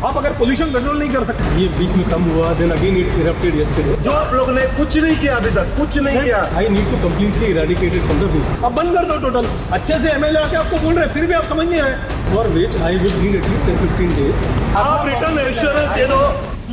आप अगर pollution control नहीं कर सकते। ये बीच में कम हुआ, then again it erupted yesterday. जो आप लोगों ने कुछ नहीं किया, अभी तक कुछ नहीं किया। I need to completely eradicate it from the root. अब बंद कर दो टोटल। अच्छे से एमएलए आके आपको बोल रहे हैं, फिर भी आप समझ नहीं रहे। For which I would need at least 10-15 days. आप रिटर्न एश्योरन्स दे दो।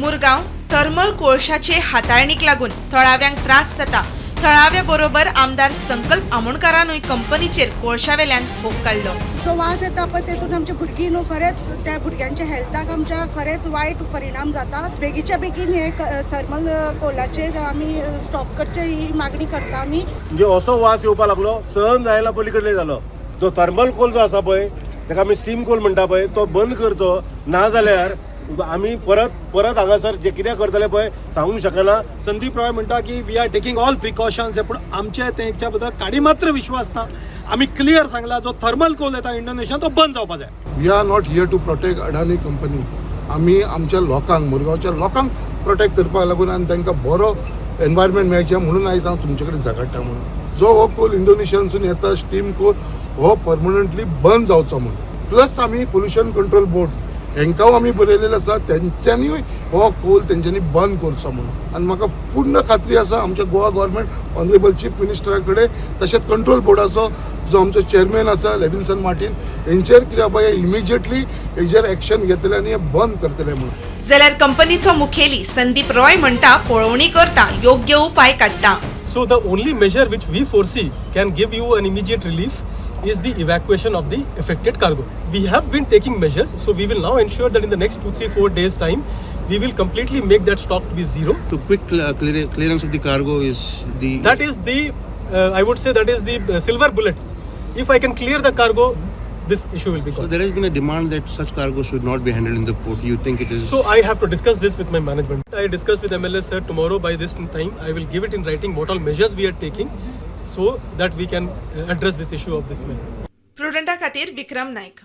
मुरगांव थर्मल कोळशाचे हाताळणीक लागून थळाव्यांक त्रास जाता। थळाव्या बरोबर आमदार संकल्प आमोणकारानूय कंपनीचेर कोळशावेल्यान फोग काडलो। जो वास येता पळय, तेतून आमची भुरगीं न्हू, खरेंच त्या भुरग्यांच्या हेल्थाक आमच्या खरेंच वायट परिणाम जाता। बेगीच्या बेगीन हे थर्मल कोलाचेर आमी स्टॉप करचे ही मागणी करता आमी। म्हणजे असो वास येवपा लागलो, सहन जायना पलीकडे जालो। जो थर्मल कोल जो आसा पळय, ताका आमी स्टीम कोल म्हणटा पळय, तो बंद करचो। ना जाल्यार आमी परत परत हांगासर जे कितें करतले पळय, सांगूंक शकना। संदीप रॉय म्हणटा की we are taking all precautions, पूण आमचे तेंच्या बद्दल काडी मात्र विश्वास ना। आमी क्लियर सांगला, जो थर्मल कोल येता इंडोनेशिया, तो बंद जावपा जाय। We are not here to protect Adani company. आमी आमच्या लोकांक, मुरगांवच्या लोकांक प्रोटेक्ट करपाक लागून आनी तांकां बरो एनवायरमेंट मेळचें म्हणून आयज हांव तुमचे कडेन झगडटा म्हणून। जो हो कोल इंडोनेशियानसून येता, स्टीम कोल, हो परमनंटली बंद जावचो म्हणून। प्लस आमी पोल्युशन कंट्रोल बोर्ड हेंकां आमी बरयलेलें आसा, तेंच्यांनीय हो कोल तेंच्यांनी बंद करचो म्हणून। आनी म्हाका पूर्ण खात्री आसा, आमच्या गोवा गव्हर्मेंट ऑनरेबल चीफ मिनिस्टरा कडेन, तशेंच कंट्रोल बोर्डाचो जो आमचो चेअरमॅन आसा लेविन्सन मार्टीन, हेंचेर कितें बाबा हे इमिजिएटली हेजेर एक्शन घेतले आनी हे बंद करतले म्हणून। जाल्यार कंपनीचो मुखेली संदीप रॉय म्हणटा, पळोवणी करता, योग्य उपाय काडटा। So the only measure which we foresee can give you an immediate relief is the evacuation of the affected cargo. We have been taking measures, so we will now ensure that in the next 2, 3, 4 days' time, we will completely make that stock to be zero. So quick clearance of the cargo is the That is the, I would say that is the silver bullet. If I can clear the cargo, this issue will be So gone. There has been a demand that such cargo should not be handled in the port. You think it is So I have to discuss this with my management. I discuss with MLA sir tomorrow by this time. I will give it in writing what all measures we are taking so that we can address this issue of this man. प्रुडंटा खातीर विक्रम नायक।